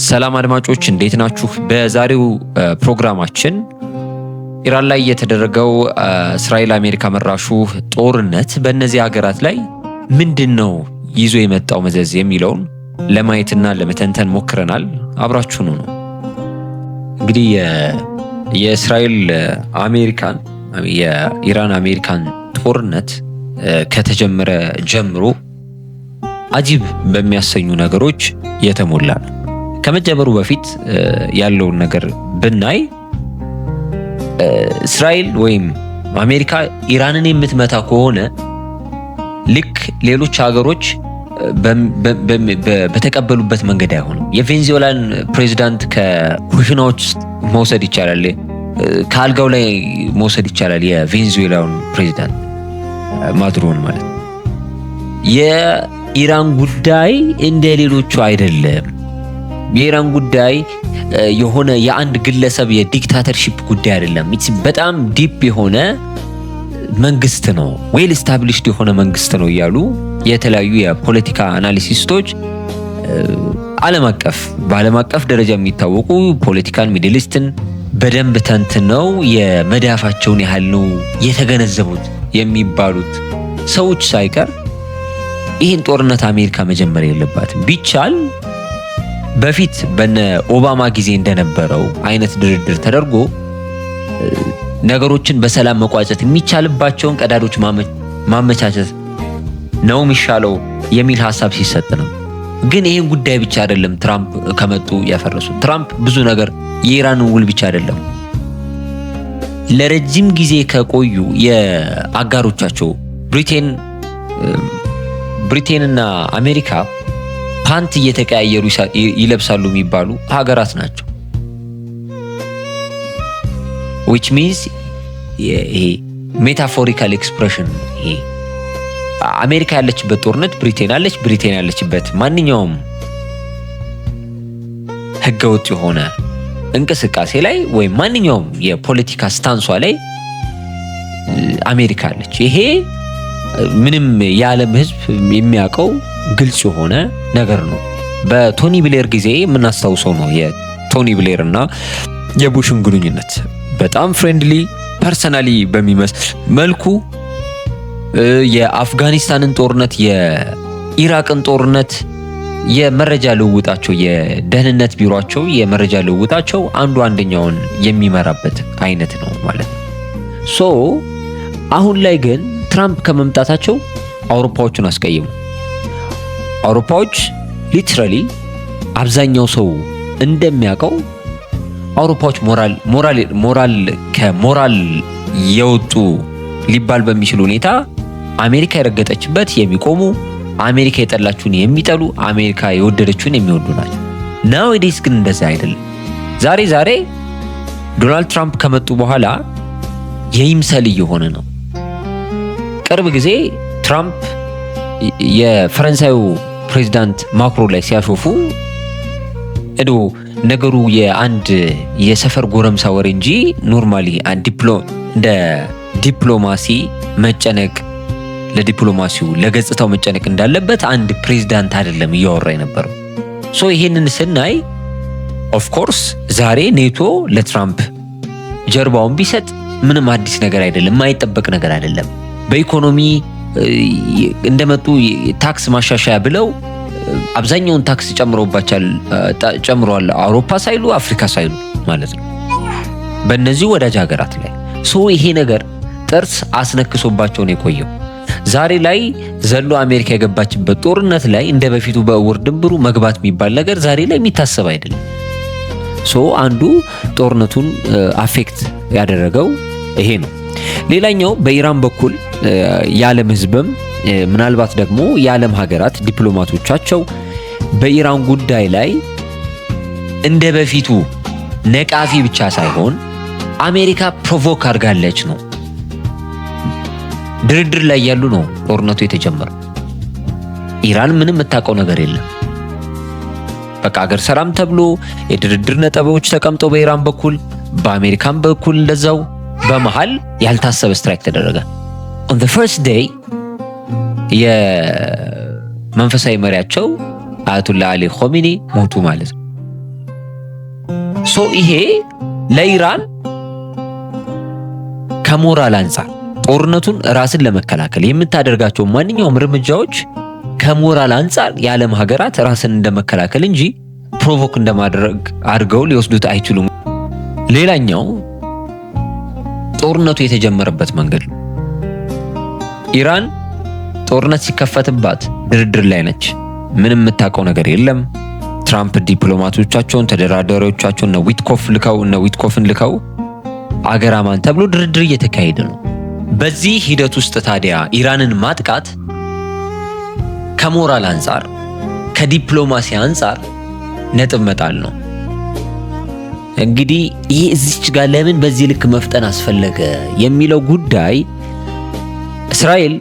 ሰላም አድማጮች፣ እንዴት ናችሁ? በዛሬው ፕሮግራማችን ኢራን ላይ የተደረገው እስራኤል አሜሪካ መራሹ ጦርነት በእነዚህ ሀገራት ላይ ምንድን ነው ይዞ የመጣው መዘዝ የሚለውን ለማየትና ለመተንተን ሞክረናል። አብራችሁን ሁኑ። እንግዲህ የእስራኤል አሜሪካን የኢራን አሜሪካን ጦርነት ከተጀመረ ጀምሮ አጂብ በሚያሰኙ ነገሮች የተሞላ ነው። ከመጀመሩ በፊት ያለውን ነገር ብናይ፣ እስራኤል ወይም አሜሪካ ኢራንን የምትመታ ከሆነ ልክ ሌሎች ሀገሮች በተቀበሉበት መንገድ አይሆንም። የቬንዙዌላን ፕሬዚዳንት ከኩሽናዎች ውስጥ መውሰድ ይቻላል፣ ከአልጋው ላይ መውሰድ ይቻላል። የቬንዙዌላውን ፕሬዚዳንት ማዱሮን ማለት ነው። የኢራን ጉዳይ እንደ ሌሎቹ አይደለም። የኢራን ጉዳይ የሆነ የአንድ ግለሰብ የ dictatorship ጉዳይ አይደለም። በጣም deep የሆነ መንግስት ነው፣ well established የሆነ መንግስት ነው እያሉ የተለያዩ የፖለቲካ analyst ኦች፣ ዓለም አቀፍ በዓለም አቀፍ ደረጃ የሚታወቁ፣ ፖለቲካን፣ Middle East ን በደንብ ተንትነው የመዳፋቸውን ያህል ነው የተገነዘቡት የሚባሉት ሰዎች ሳይቀር ይህን ጦርነት አሜሪካ መጀመር የለባትም፣ ቢቻል በፊት በነ ኦባማ ጊዜ እንደነበረው አይነት ድርድር ተደርጎ ነገሮችን በሰላም መቋጨት የሚቻልባቸውን ቀዳዶች ማመቻቸት ነው የሚሻለው የሚል ሀሳብ ሲሰጥ ነው። ግን ይህን ጉዳይ ብቻ አይደለም ትራምፕ ከመጡ ያፈረሱት። ትራምፕ ብዙ ነገር፣ የኢራንን ውል ብቻ አይደለም፣ ለረጅም ጊዜ ከቆዩ የአጋሮቻቸው ብሪቴንና አሜሪካ ፓንት እየተቀያየሩ ይለብሳሉ የሚባሉ ሀገራት ናቸው። Which means ይሄ metaphorical expression፣ ይሄ አሜሪካ ያለችበት ጦርነት ብሪቴን አለች፣ ብሪቴን ያለችበት ማንኛውም ህገወጥ የሆነ እንቅስቃሴ ላይ ወይም ማንኛውም የፖለቲካ stance ኧ ላይ አሜሪካ አለች። ይሄ ምንም የዓለም ሕዝብ የሚያውቀው ግልጽ የሆነ ነገር ነው። በቶኒ ብሌር ጊዜ የምናስታውሰው ነው። የቶኒ ብሌር እና የቡሽን ግንኙነት በጣም friendly፣ personally በሚመስል መልኩ የአፍጋኒስታንን ጦርነት፣ የኢራቅን ጦርነት የመረጃ ልውውጣቸው፣ የደህንነት ቢሯቸው የመረጃ ልውውጣቸው አንዱ አንደኛውን የሚመራበት አይነት ነው ማለት ነው። So አሁን ላይ ግን ትራምፕ ከመምጣታቸው አውሮፓዎቹን አስቀየሙ። አውሮፓዎች literally አብዛኛው ሰው እንደሚያውቀው አውሮፓዎች ሞራል ሞራል ሞራል ከሞራል የወጡ ሊባል በሚችል ሁኔታ አሜሪካ የረገጠችበት የሚቆሙ፣ አሜሪካ የጠላችውን የሚጠሉ፣ አሜሪካ የወደደችውን የሚወዱ ናቸው። Nowadays ግን እንደዛ አይደለም። ዛሬ ዛሬ ዶናልድ ትራምፕ ከመጡ በኋላ የይምሰል እየሆነ ነው። ቅርብ ጊዜ ትራምፕ የፈረንሳዩ ፕሬዚዳንት ማክሮን ላይ ሲያሾፉ እዶ ነገሩ የአንድ የሰፈር ጎረምሳ ወሬ እንጂ normally እንደ ዲፕሎማሲ መጨነቅ፣ ለዲፕሎማሲው ለገጽታው መጨነቅ እንዳለበት አንድ ፕሬዚዳንት አይደለም እያወራ የነበረው። So ይሄንን ስናይ of course ዛሬ ኔቶ ለትራምፕ ጀርባውን ቢሰጥ ምንም አዲስ ነገር አይደለም፣ የማይጠበቅ ነገር አይደለም። በኢኮኖሚ እንደመጡ ታክስ ማሻሻያ ብለው አብዛኛውን ታክስ ጨምረውባቸዋል፣ ጨምረዋል። አውሮፓ ሳይሉ አፍሪካ ሳይሉ ማለት ነው በእነዚህ ወዳጅ ሀገራት ላይ። So ይሄ ነገር ጥርስ አስነክሶባቸው ነው የቆየው። ዛሬ ላይ ዘሎ አሜሪካ የገባችበት ጦርነት ላይ እንደ በፊቱ በእውር ድንብሩ መግባት የሚባል ነገር ዛሬ ላይ የሚታሰብ አይደለም። So አንዱ ጦርነቱን affect ያደረገው ይሄ ነው። ሌላኛው በኢራን በኩል የዓለም ሕዝብም ምናልባት ደግሞ የዓለም ሀገራት ዲፕሎማቶቻቸው በኢራን ጉዳይ ላይ እንደ በፊቱ ነቃፊ ብቻ ሳይሆን አሜሪካ provoke አድርጋለች ነው። ድርድር ላይ ያሉ ነው ጦርነቱ የተጀመረው። ኢራን ምንም የምታውቀው ነገር የለም። በቃ አገር ሰላም ተብሎ የድርድር ነጥቦች ተቀምጠው በኢራን በኩል፣ በአሜሪካን በኩል እንደዛው፣ በመሃል ያልታሰበ strike ተደረገ። On the first day የመንፈሳዊ መሪያቸው አያቱላ አሊ ኾሜኒ ሞቱ ማለት ነው። So ይሄ ለኢራን ከሞራል አንጻር ጦርነቱን ራስን ለመከላከል የምታደርጋቸው ማንኛውም እርምጃዎች ከሞራል አንጻር የዓለም ሀገራት ራስን እንደመከላከል እንጂ provoke እንደማድረግ አድርገው ሊወስዱት አይችሉም። ሌላኛው ጦርነቱ የተጀመረበት መንገድ ነው። ኢራን ጦርነት ሲከፈትባት ድርድር ላይ ነች። ምንም የምታውቀው ነገር የለም። ትራምፕ ዲፕሎማቶቻቸውን፣ ተደራዳሪዎቻቸውን እነ ዊትኮፍን ልከው አገር አማን ተብሎ ድርድር እየተካሄደ ነው። በዚህ ሂደት ውስጥ ታዲያ ኢራንን ማጥቃት ከሞራል አንጻር፣ ከዲፕሎማሲ አንጻር ነጥብ መጣል ነው። እንግዲህ ይህ እዚች ጋር ለምን በዚህ ልክ መፍጠን አስፈለገ የሚለው ጉዳይ፣ እስራኤል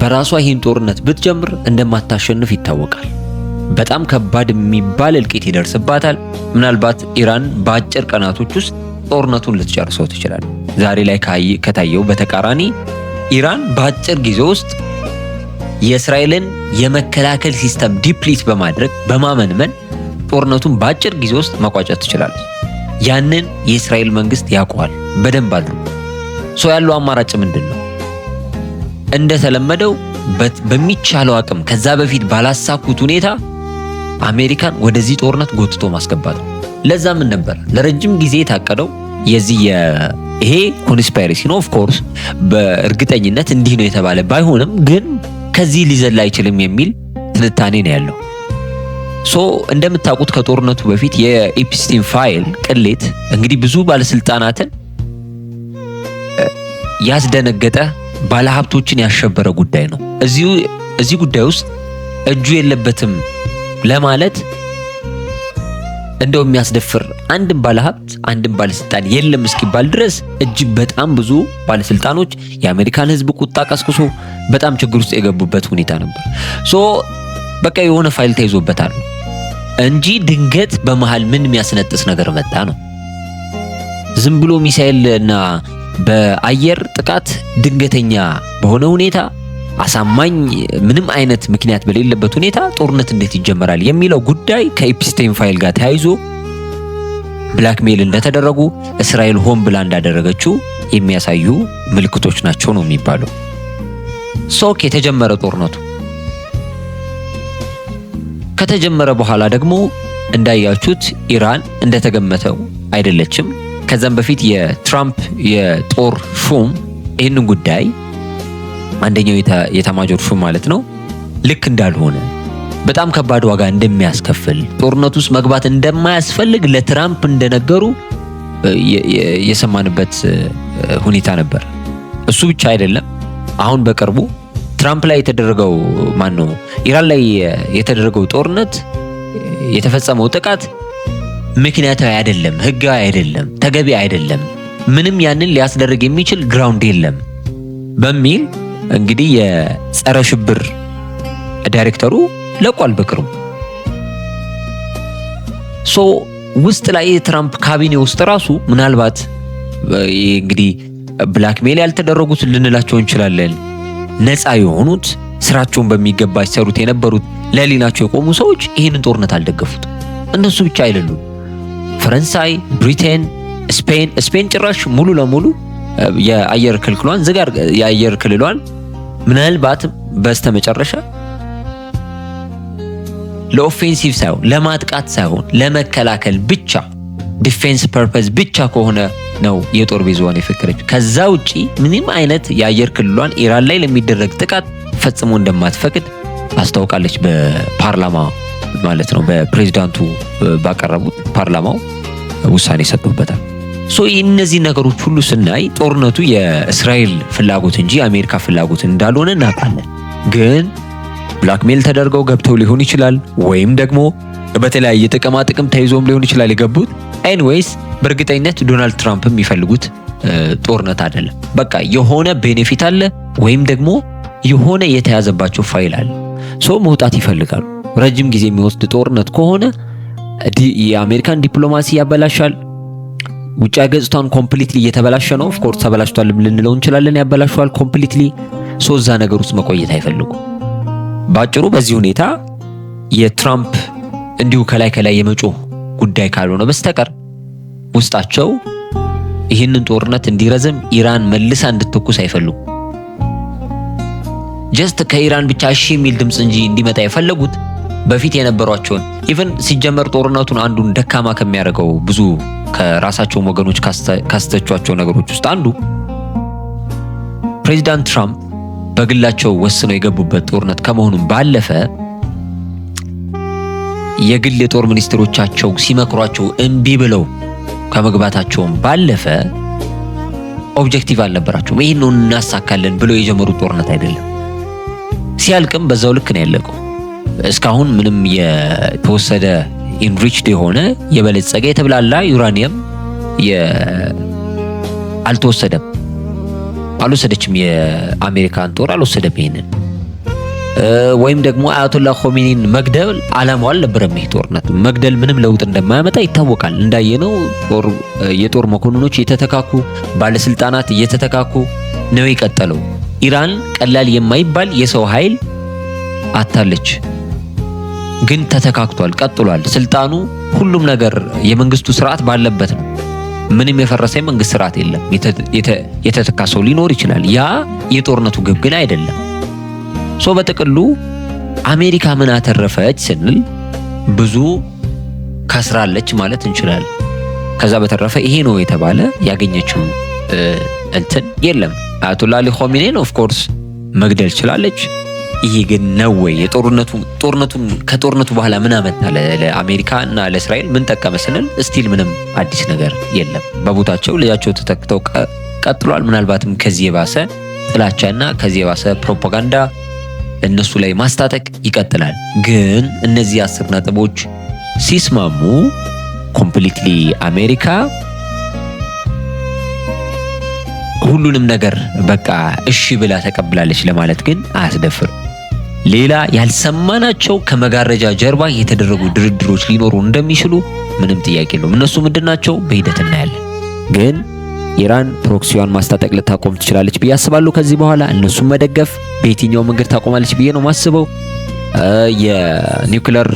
በራሷ ይህን ጦርነት ብትጀምር እንደማታሸንፍ ይታወቃል። በጣም ከባድ የሚባል እልቂት ይደርስባታል። ምናልባት ኢራን በአጭር ቀናቶች ውስጥ ጦርነቱን ልትጨርሰው ትችላለች። ዛሬ ላይ ከታየው በተቃራኒ ኢራን በአጭር ጊዜ ውስጥ የእስራኤልን የመከላከል system deplete በማድረግ፣ በማመንመን ጦርነቱን በአጭር ጊዜ ውስጥ መቋጨት ትችላለች። ያንን የእስራኤል መንግስት ያውቀዋል በደንብ አድርጎ። So ያለው አማራጭ ምንድን ነው? እንደተለመደው በሚቻለው አቅም ከዛ በፊት ባላሳኩት ሁኔታ አሜሪካን ወደዚህ ጦርነት ጎትቶ ማስገባት ነው። ለዛ ምን ነበር ለረጅም ጊዜ የታቀደው? የዚህ ይሄ conspiracy ነው። Of course በእርግጠኝነት እንዲህ ነው የተባለ ባይሆንም ግን ከዚህ ሊዘል አይችልም የሚል ትንታኔ ነው ያለው። So እንደምታውቁት ከጦርነቱ በፊት የኤፕስቲን ፋይል ቅሌት እንግዲህ ብዙ ባለስልጣናትን ያስደነገጠ፣ ባለሀብቶችን ያሸበረ ጉዳይ ነው። እዚህ ጉዳይ ውስጥ እጁ የለበትም ለማለት እንደው የሚያስደፍር አንድም ባለሀብት፣ አንድም ባለስልጣን የለም እስኪባል ድረስ እጅግ በጣም ብዙ ባለስልጣኖች የአሜሪካን ሕዝብ ቁጣ ቀስቅሶ በጣም ችግር ውስጥ የገቡበት ሁኔታ ነበር። So በቃ የሆነ ፋይል ተይዞበታል እንጂ ድንገት በመሃል ምን የሚያስነጥስ ነገር መጣ ነው። ዝም ብሎ ሚሳኤል እና በአየር ጥቃት ድንገተኛ በሆነ ሁኔታ፣ አሳማኝ ምንም አይነት ምክንያት በሌለበት ሁኔታ ጦርነት እንዴት ይጀመራል የሚለው ጉዳይ ከኤፕስቴን ፋይል ጋር ተያይዞ blackmail እንደተደረጉ፣ እስራኤል ሆን ብላ እንዳደረገችው የሚያሳዩ ምልክቶች ናቸው ነው የሚባለው። So የተጀመረ ጦርነቱ ከተጀመረ በኋላ ደግሞ እንዳያችሁት ኢራን እንደተገመተው አይደለችም። ከዛም በፊት የትራምፕ የጦር ሹም ይህንን ጉዳይ፣ አንደኛው የኤታማዦር ሹም ማለት ነው፣ ልክ እንዳልሆነ፣ በጣም ከባድ ዋጋ እንደሚያስከፍል፣ ጦርነቱ ውስጥ መግባት እንደማያስፈልግ ለትራምፕ እንደነገሩ የሰማንበት ሁኔታ ነበር። እሱ ብቻ አይደለም። አሁን በቅርቡ ትራምፕ ላይ የተደረገው፣ ማን ነው፣ ኢራን ላይ የተደረገው ጦርነት፣ የተፈጸመው ጥቃት ምክንያታዊ አይደለም፣ ህጋዊ አይደለም፣ ተገቢ አይደለም፣ ምንም ያንን ሊያስደርግ የሚችል ground የለም በሚል እንግዲህ የጸረ ሽብር ዳይሬክተሩ ለቋል በቅርቡ። So ውስጥ ላይ የትራምፕ ካቢኔ ውስጥ ራሱ ምናልባት እንግዲህ blackmail ያልተደረጉት ልንላቸው እንችላለን። ነፃ የሆኑት፣ ስራቸውን በሚገባ ሲሰሩት የነበሩት፣ ለህሊናቸው የቆሙ ሰዎች ይህንን ጦርነት አልደገፉትም። እነሱ ብቻ አይደሉም። ፈረንሳይ፣ ብሪቴን፣ ስፔን፣ ስፔን ጭራሽ ሙሉ ለሙሉ የአየር ክልክሏን ዝጋር የአየር ክልሏን ምናልባት በስተመጨረሻ ለ offensive ሳይሆን፣ ለማጥቃት ሳይሆን ለመከላከል ብቻ፣ defense purpose ብቻ ከሆነ ነው የጦር base ዋን የፈቀደችው። ከዛ ውጪ ምንም አይነት የአየር ክልሏን ኢራን ላይ ለሚደረግ ጥቃት ፈጽሞ እንደማትፈቅድ አስታውቃለች። በፓርላማ ማለት ነው፣ በፕሬዚዳንቱ ባቀረቡት ፓርላማው ውሳኔ ሰጥቶበታል። So እነዚህ ነገሮች ሁሉ ስናይ ጦርነቱ የእስራኤል ፍላጎት እንጂ የአሜሪካ ፍላጎት እንዳልሆነ እናውቃለን። ግን blackmail ተደርገው ገብተው ሊሆን ይችላል፣ ወይም ደግሞ በተለያየ ጥቅማ ጥቅም ተይዞም ሊሆን ይችላል የገቡት። Anyways በእርግጠኝነት ዶናልድ ትራምፕ የሚፈልጉት ጦርነት አይደለም። በቃ የሆነ benefit አለ ወይም ደግሞ የሆነ የተያዘባቸው ፋይል አለ። So መውጣት ይፈልጋሉ። ረጅም ጊዜ የሚወስድ ጦርነት ከሆነ የአሜሪካን ዲፕሎማሲ ያበላሻል። ውጫዊ ገጽታውን completely እየተበላሸ ነው። Of course ተበላሽቷል ልንለው እንችላለን። ያበላሸዋል completely። So እዛ ነገር ውስጥ መቆየት አይፈልጉም። ባጭሩ በዚህ ሁኔታ የትራምፕ እንዲሁ ከላይ ከላይ የመጮህ ጉዳይ ካልሆነ በስተቀር ውስጣቸው ይህንን ጦርነት እንዲረዝም፣ ኢራን መልሳ እንድትተኩስ አይፈልጉም። Just ከኢራን ብቻ እሺ የሚል ድምፅ እንጂ እንዲመጣ የፈለጉት በፊት የነበሯቸውን፣ even ሲጀመር ጦርነቱን አንዱን ደካማ ከሚያደርገው፣ ብዙ ከራሳቸውም ወገኖች ካስተቿቸው ነገሮች ውስጥ አንዱ ፕሬዚዳንት ትራምፕ በግላቸው ወስነው የገቡበት ጦርነት ከመሆኑም ባለፈ የግል የጦር ሚኒስትሮቻቸው ሲመክሯቸው እምቢ ብለው ከመግባታቸውም ባለፈ objective አልነበራቸውም። ይህን ነው እናሳካለን ብለው የጀመሩት ጦርነት አይደለም። ሲያልቅም በዛው ልክ ነው ያለቀው። እስካሁን ምንም የተወሰደ enriched የሆነ፣ የበለጸገ፣ የተብላላ ዩራኒየም አልተወሰደም፣ አልወሰደችም። የአሜሪካን ጦር አልወሰደም ይሄንን፣ ወይም ደግሞ አያቶላ ኾሜኒን መግደል አላማው አልነበረም። ይሄ ጦርነት መግደል ምንም ለውጥ እንደማያመጣ ይታወቃል። እንዳየነው የጦር መኮንኖች እየተተካኩ፣ ባለስልጣናት እየተተካኩ ነው የቀጠለው። ኢራን ቀላል የማይባል የሰው ኃይል አጥታለች፣ ግን ተተካክቷል፣ ቀጥሏል። ስልጣኑ፣ ሁሉም ነገር የመንግስቱ ስርዓት ባለበት ነው። ምንም የፈረሰ የመንግስት ስርዓት የለም። የተተካ ሰው ሊኖር ይችላል። ያ የጦርነቱ ግብ ግን አይደለም። So በጥቅሉ አሜሪካ ምን አተረፈች ስንል ብዙ ከስራለች ማለት እንችላለን። ከዛ በተረፈ ይሄ ነው የተባለ ያገኘችው እንትን የለም። አያቶላ አሊ ኾሜኒን of course መግደል ችላለች። ይሄ ግን ነው ወይ የጦርነቱ ጦርነቱን ከጦርነቱ በኋላ ምን አመጣ፣ ለአሜሪካ እና ለእስራኤል ምን ጠቀመ ስንል still ምንም አዲስ ነገር የለም። በቦታቸው ልጃቸው ተተክተው ቀጥሏል። ምናልባትም ከዚህ የባሰ ጥላቻና ከዚህ የባሰ ፕሮፓጋንዳ እነሱ ላይ ማስታጠቅ ይቀጥላል። ግን እነዚህ 10 ነጥቦች ሲስማሙ completely አሜሪካ ሁሉንም ነገር በቃ እሺ ብላ ተቀብላለች ለማለት ግን አያስደፍርም። ሌላ ያልሰማናቸው ከመጋረጃ ጀርባ የተደረጉ ድርድሮች ሊኖሩ እንደሚችሉ ምንም ጥያቄ የለውም። እነሱ ምንድናቸው? በሂደት እናያለን። ግን ኢራን proxy ዋን ማስታጠቅ ልታቆም ትችላለች ብዬ አስባለሁ። ከዚህ በኋላ እነሱን መደገፍ በየትኛው መንገድ ታቆማለች ብዬ ነው ማስበው። የኒውክለር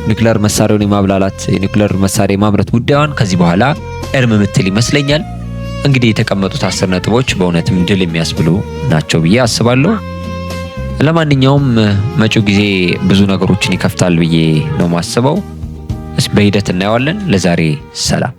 ኒውክለር መሳሪያውን የማብላላት፣ የኒውክለር መሳሪያ የማምረት ጉዳዩን ከዚህ በኋላ እርም ምትል ይመስለኛል። እንግዲህ የተቀመጡት 10 ነጥቦች በእውነትም ድል የሚያስብሉ ናቸው ብዬ አስባለሁ። ለማንኛውም መጪው ጊዜ ብዙ ነገሮችን ይከፍታል ብዬ ነው ማስበው። በሂደት እናየዋለን። ለዛሬ ሰላም።